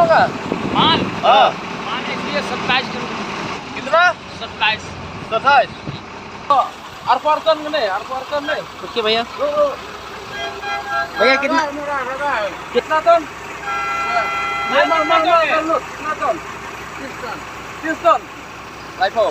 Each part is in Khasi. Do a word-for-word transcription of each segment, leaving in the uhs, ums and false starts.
माल। हाँ। माल एक सौ सत्ताईस किलो। कितना? सत्ताईस। सत्ताईस। अरपा, अरपा नहीं, अरपा नहीं। रुकिए भैया। भैया, कितना? कितना टन? कितना टन? तीस टन। लाइफो।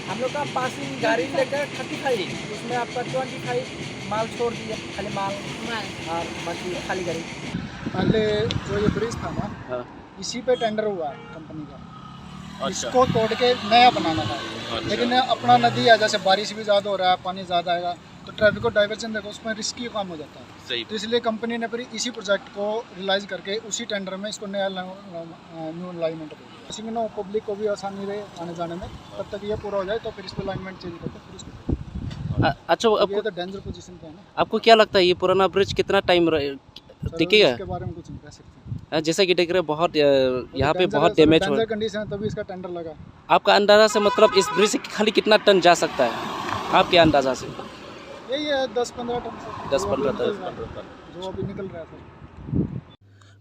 हम लोग का पासिंग गाड़ी लेकर थर्टी फाइव, उसमें आपका ट्वेंटी फाइव माल छोड़ दिया, खाली माल। माल। और बाकी खाली गाड़ी। पहले जो ये ब्रिज था ना, हाँ। इसी पे टेंडर हुआ है कंपनी का। अच्छा। इसको तोड़ के नया बनाना था। अच्छा। लेकिन अपना नदी है, जैसे बारिश भी ज़्यादा हो रहा है, पानी ज़्यादा आएगा, तो ट्रैफिक को डाइवर्जन देगा, उसमें रिस्की काम हो जाता है। सही। तो इसलिए कंपनी ने फिर इसी प्रोजेक्ट को रियलाइज करके उसी टेंडर में इसको नया ला-, ला-, न्यू अलाइनमेंट दे दिया। इसी में ना पब्लिक को भी आसानी रहे आने जाने में, तब तक ये पूरा हो जाए तो फिर इस पर अलाइनमेंट चेंज करके फिर इसको अ-, अच्छा, अब ये आपको, तो डेंजर पोजीशन पे है ना। आपको क्या लगता है, ये पुराना ब्रिज कितना टाइम रह-, सर, टिकेगा? इसके बारे में कुछ नहीं कह सकते। हाँ, जैसा कि देख रहे हैं, बहुत, अ, यहाँ पे डेंजर बहुत है सर, डैमेज हुआ डेंजर है। कंडीशन है, तभी इसका टेंडर लगा। आपका अंदाज़ा से, मतलब, इस ब्रिज से खाली कितना टन जा सकता है, आपके अंदाज़ा से? यही है, दस पन्द्रह टन सर, दस पन्द्रह टन। जो अभी निकल रहा है सर।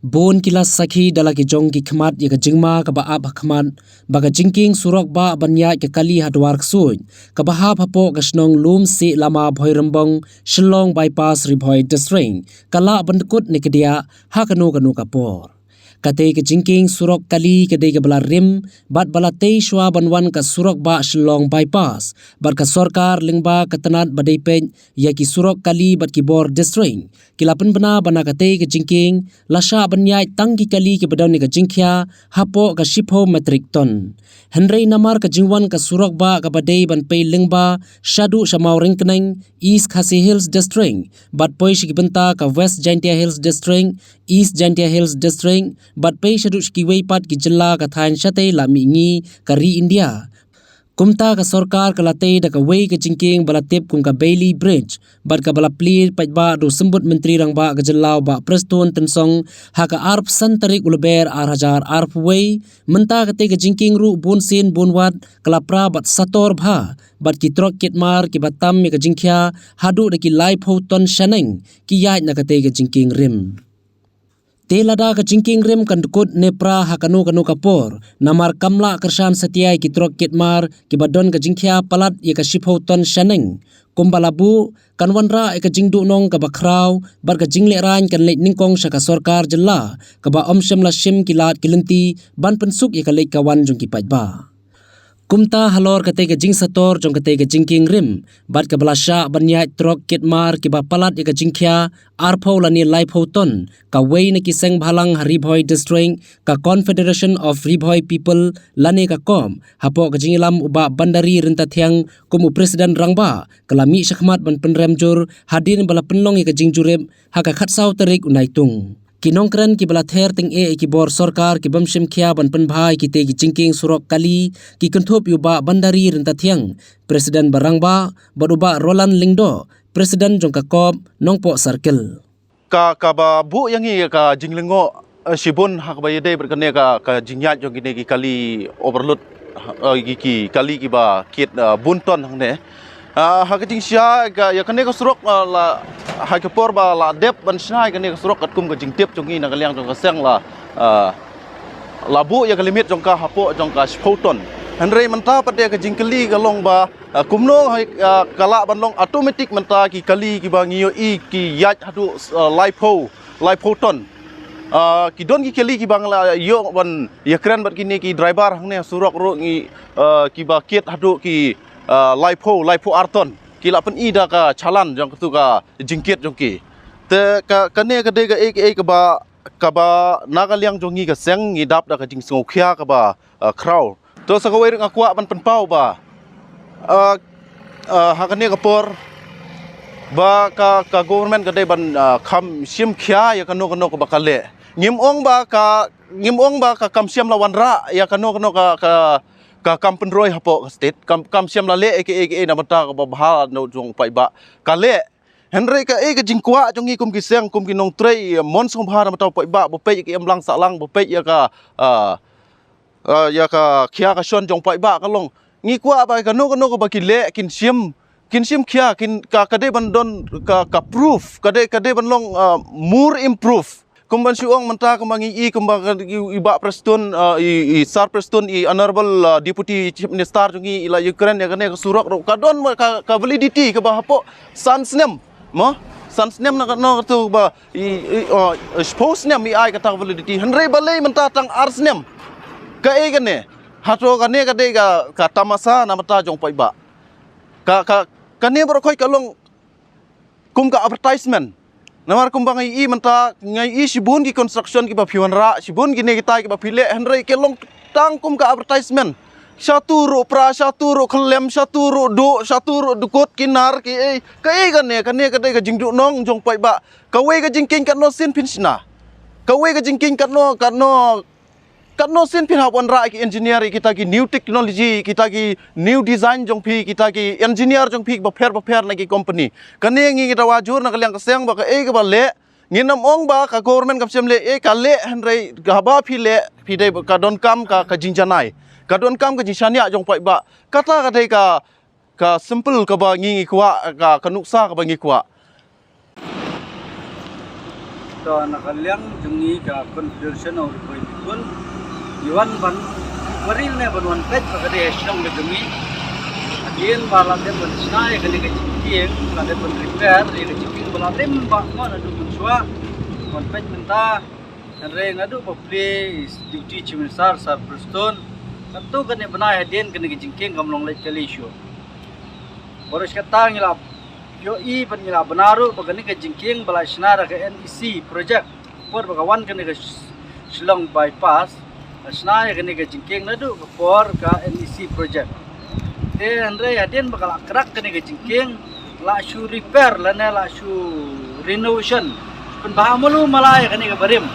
Bun ki la sakhi da la ki jong ki khmat ïa ka jingma kaba ap ha khmat ba ka jingkieng surok bah ban ïaid ka kali ha Dwarksuid kaba hap hapoh ka shnong Lumsih Lama Bhoirymbong, Shillong Bypass, Ri Bhoi District, ka lah ban dkut ne kdiah ha kano kano ka por. Katei ka jingkieng surok kali ka dei kaba la rim bad ba la tei shuwa ban wan ka surok bah Shillong Bypass, bad ka sorkar lyngba ka tnat ba dei peit ïa ki surok kali bad ki bor district ki la pynbna ba na katei ka jingkieng la shah ban ïaid tang ki kali kiba don ïa ka jingkhia hapoh ka shiphew metrik ton. Hynrei namar ka jingwan ka surok bah kaba dei ban pei lyngba shaduh sha Mawryngkneng, East Khasi Hills District, bad poi sha ki bynta ka West Jaintia Hills District, East Jaintia Hills District, bad pei shaduh sha kiwei pat ki jylla ka thaiñ shatei la mihngi ka ri India. Kumta ka sorkar ka la tei da kawei ka jingkieng ba la tip kum ka Bailey Bridge, bad kaba la plie paidbah da u Symbud Myntri Rangbah ka jylla u Bah Prestone Tynsong ha ka arphew san tarik u Lber ar hajar arphew wei. Mynta katei ka jingkieng ruh bun sien bun wat ka la pra bad sator bha bad ki trok kit mar kiba tam ïa ka jingkhia haduh da ki laiphew ton shaneng ki ïaid na katei ka jingkieng rim. Te lada ka jingkieng rim kan dkut ne pra ha kano kano ka por, namar kam lah kyrshan satia ïa ki trok kit mar kiba don ka jingkhia palat ïa ka shiphew ton shaneng. Kumba la buh, kan wanrah ïa ka jingduh nong kaba khraw bad ka jinglehrain kan leit nyngkong sha ka sorkar jylla kaba ym shym la shim ki lad ki lynti ban pynsuk ïa ka leit ka wan jong ki paidbah. Kumta halor katei ka jingsator jong katei ka jingkieng rim bad kaba la shah ban ïaid trok kit mar kiba palat ïa ka jingkhia arphew lane laiphew ton, kawei na ki seng bhalang ha Ri Bhoi District, ka Confederation of Ri Bhoi People lane ka CoRP, hapoh ka jingïalam u Bah Bandari Ryntathiang kum u President Rangbah, ka la mih shakhmat ban pynrem jur hadien ba la pynlong ïa ka jingjurip ha ka khatsaw tarik u Naitung. Ki nongkren kiba la ther tyngeh ïa ki bor sorkar ki bym shim khia ban pynbha ïa kitei ki jingkieng surok kali ki kynthup ïa u Bah Bandari Ryntathiang, President ba rangbah, bad u Bah Roland Lyngdoh, President jong ka CoRP Nongpoh Circle. Ka, kaba buh ïa ngi ka jinglyngngoh, eh, shibun ha kaba ïadei bad kane ka, ka jingïaid jong kine ki kali overload, eh, ki, ki kali kiba kit, eh, bun ton hangne. Ah, ha ka jingshisha ka, ïa kane ka surok, ah, la, ha ka por ba la dep ban shna ïa kane ka surok katkum ka jingtip jong ngi na ka liang jong ka seng la, ah, la buh ïa ka limit jong ka hapoh jong ka shiphew ton. Hynrei mynta pat ïa ka jingkylli ka long ba, ah, kumno, ah, ka lah ban long automatic mynta ki kali kiba ngi ïohi ki ïaid haduh, ah, laiphew, laiphew ton. Ah, ki don ki kali kiba nga la ïoh ban ïakren bad kine ki driver hangne surok ruh ngi, ah, kiba kit haduh ki ah, laiphew, laiphew ar ton. Ki la pyni da ka challan jong katu ka jingkit jong ki. Te ka, kane ka dei kaei kaei kaba, kaba na ka liang jong ngi ka seng ngi dap da ka jingsngewkhia kaba, ah, khraw. To sa kawei ruh nga kwah ban pynpaw ba, ah, ah, ha kane ka por ba ka, ka government ka dei ban, ah, kham shim khia ïa kano kano kaba ka leh. Ngim ong ba ka, ngim ong ba ka kam shym la wanrah ïa kano kano ka, ka ka kam pynroi hapoh ka state, kam, kam shym la leh ïa kaei kaei na bynta kaba bha na jong u paidbah. Ka leh. Hynrei kaei ka jingkwah jong ngi kum ki seng, kum ki nongtrei mon sngewbha na bynta u paidbah, ba peit ïa ka imlang sahlang, ba peit ïa ka, ah, ah, ïa ka khia ka shon jong u paidbah ka long. Ngi kwah ba kano kano kaba ki leh kin shim, kin shim khia, kin ka, ka dei ban don ka, ka proof, ka dei, ka dei ban long, ah, more improve. Kumban shu ong mynta kumba ngi i kumba ka, i, i Bah Prestone, uh, i, i Sir Prestone, i Honorable, uh, Deputy Chief Minister jong ngi, i la ïakren ïa kane ka surok ruh ka don ka, ka validity kaba hapoh san snem. Mo? San snem na kano katu ba i, i, uh, shiphew snem i ai kata ka validity. Hynrei balei mynta tang ar snem. Kaei kane? Hato kane ka dei ka, ka tamasa na bynta jong paidbah? Ka, ka, kane baroh khoit ka long kum ka advertisement. Namar kumba ngi i mynta ngi i shibun ki construction kiba phi wanrah, shibun kine kita kiba phi leh, hynrei ki long tang kum ka advertisement. Shatu ruh pra, shatu ruh khyllem, shatu ruh duh, shatu ruh dukut ki nar ki ei. Kaei kane, kane ka dei ka jingduhnong jong paidbah. Kawei ka jingkieng katno sien phin shna. Kawei ka jingkieng katno, katno Katno sien phin hap wanrah ki engineer, kita ki new technology, kita ki new design jong phi, kita ki engineer jong phi bapher bapher na ki company. Kane ngi ngi dawa jur na ka liang ka seng ba kaei kaba leh. Ngin ym ong ba ka government kam shym leh, eh, ka leh, hynrei haba phi leh, phi dei ka donkam ka, ka jingjanai. Ka donkam ka jingshaniah jong paidbah. Kata ka dei ka ka simple kaba ngi ngi kwah, ka, ka nuksa kaba ngi kwah. To, na ka liang jong ngi ka Confederation of Ri Bhoi People, ngi wan ban inquiry ne ban wan peit ba ka dei ha shnong ka jong ngi. Hadien ba la dep ban shna ïa kane ka jingkieng, la dep ban repair ïa ka jingkieng ba la rim bha mo naduh mynshuwa. Wan peit mynta, hynrei naduh ba plie Deputy Chief Minister Sir Prestone, katto katne bnai hadien kane ka jingkieng kam long leit kali shuh. Baroh shi katta ngi la ïohi bad ngi la bna ruh ba kane ka jingkieng ba la shna da ka N E C project. Por ba ka wan kane ka Sh-, Shillong bypass, la shna ïa kane ka jingkieng naduh ka por ka N E C project. Te hynrei hadien ba ka la crack kane ka jingkieng, la shu repair lane la shu renovation. Pynbha malu mala ïa kane ka barim.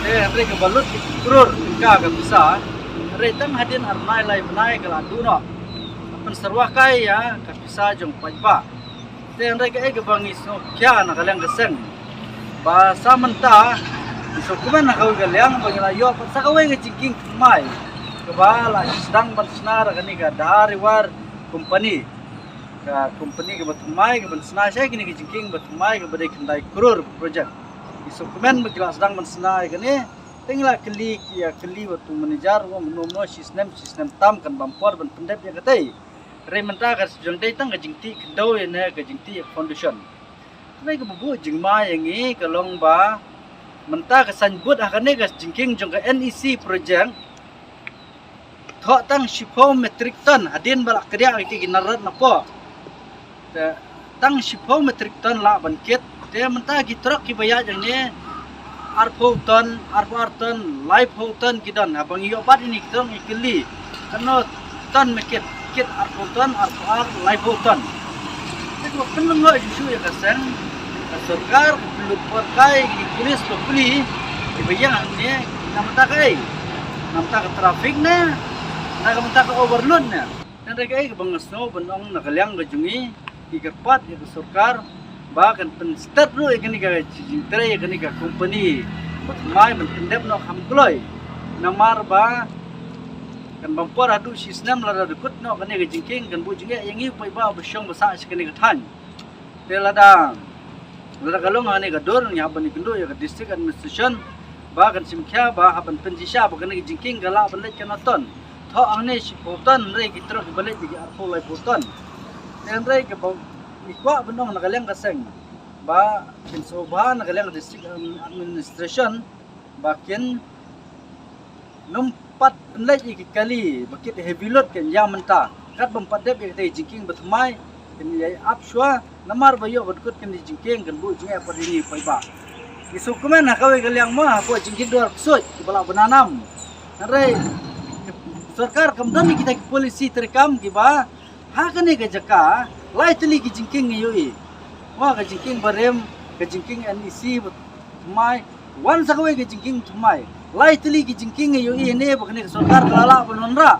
Te hynrei kaba lut ki kror tyngka ka pisa. Hynrei tang hadien ar bnai lai bnai ka la duh noh. Pynsyrwa kai ïa ka pisa jong paidbah. Te hynrei kaei kaba ngi sngewkhia na ka liang ka seng, ba sa mynta ngi sngewkmen na kawei ka liang ba ngi la ïoh pat sa kawei ka jingkieng thymmai kaba la sdang ban shna da kane ka Dha Riwar Company. Ka company kaba thymmai kaban shna shai kane ka jingkieng ba thymmai kaba dei khyndai klur ka project. Ngi sngewkmen ba ki la sdang ban shna ïa kane. Te ngi la kylli, ki ïa kylli wat u manager, u ong kumno kumno shi snem shi snem tam kan bam por ban pyndep ïa katei. Hynrei mynta ka jong dei tang ka jingtih khyndew ïa ne ka jingtih ïa foundation. Hynrei kaba buh jingma ïa ngi ka long ba mynta ka signboard ha kane ka jingkieng jong ka N E C project, thoh tang shiphew metric ton hadien ba la kdiah ïa ki, ki nar rot na poh. Te tang shiphew metric ton lah ban kit. Te mynta ki truck kiba ïaid hangne arphew ton, arphew ar ton, laiphew ton ki don. Haba ngi ïoh bat ïa kine ki truck ngi kylli, katno ton me kit? Kit arphew ton, arphew ar, laiphew ton. Te kaba pynlyngngoh shuh shuh ïa ka seng, ka sorkar ka pynlut por kai ki pulis ba pule kiba ïeng hangne, namar ta kaei? Namar ta ka traffic ne, namar ta ka overload ne? Hynrei kaei kaba nga sngew ban ong na ka liang ka jong ngi, ngi kyrpad ïa ka sorkar ba kan pynsted ruh ïa kane ka jingtrei ïa kane ka company ba thymmai ban pyndep noh kham kloi. Namar ba kan bam por haduh shi snem lada dkut noh kane ka jingkieng kan buh jingeh ïa ngi paidbah ba shong ba sah sha kane ka thaiñ. Te lada, lada ka long ha kane ka dur ngi hap ban ïakynduh ïa ka district administration ba kan shim khia ba hap ban pynshisha ba kane ka jingkieng ka lah ban leit katno ton. Thoh hangne shiphew ton, hynrei ki truck kiba leit ki arphew laiphew ton. Te hynrei kaba ngi kwah ban ong na ka liang ka seng ba kin sngewbha na ka liang ka district administration ba kin nym pat pynleit ïa ki kali ba kit heavy load kin ïa mynta. Kat bym pat dep ïa katei jingkieng ba thymmai kin ïa ap shuwa namar ba ïoh ba dkut kane jingkieng kan buh jingeh pat ïa ngi paidbah. Ngi sngewkmen ha kawei ka liang ma hapoh jingkieng dwar ksuid kiba lah ban nanam. Hynrei sorkar kam don ïa kita ki policy treikam kiba ha kane ka jaka lai tylli ki jingkieng ngi ïohi. Wa ka jingkieng barim, ka jingkieng N E C ba thymmai, wan sa kawei ka jingkieng thymmai. Lai tylli ki jingkieng ngi ïohi ne ba kane ka sorkar ka la lah ban wanrah.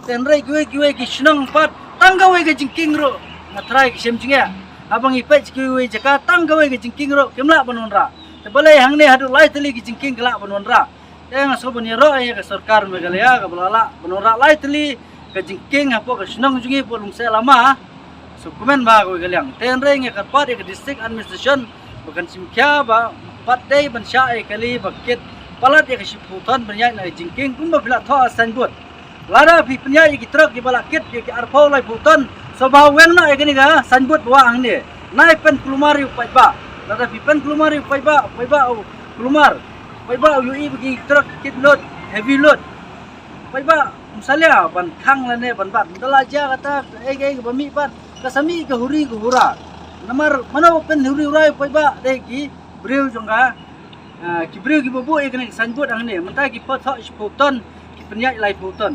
Te hynrei kiwei kiwei ki shnong pat tang kawei ka jingkieng ruh nga trai ki shem jingeh. Haba ngi peit kiwei kiwei jaka tang kawei ka jingkieng ruh kim lah ban wanrah. Te balei hangne haduh lai tylli ki jingkieng ka lah ban wanrah. Te nga sngewbha ban ïaroh ïa ka sorkar Meghalaya kaba la lah ban wanrah lai tylli ka jingkieng hapoh ka shnong jong ngi hapoh Lungsiahlama. Sngewkmen bha kawei ka liang. Te hynrei nga kyrpad ïa ka district administration ba kan shim khia ba Pat dei ban shah ïa kali ba kit palat ïa ka shiphew ton ban ïaid na ka jingkieng kumba phi la thoh signboard. Lada phi pynïaid ïa ki trok kiba la kit ïa ki arphew laiphew ton, sngewbha weng noh ïa kane ka signboard ba wah hangne. Nai pynkulmar ïa u paidbah. Lada phi pynkulmar ïa u paidbah, u paidbah u kulmar. U paidbah u ïohi ba ki trok ki kit load, heavy load. U paidbah um salia ban khang lane ban bat. Mynta la jia kata, kaei kaei kaba mih pat, ka sa mih ka huri ka hura. Namar mano ba pynhuri hura ïa u paidbah? Dei ki briew jong ka, ah, ki briew kiba buh ïa kane ka signboard hangne. Mynta ki thoh shiphew ton, ki pynïaid laiphew ton.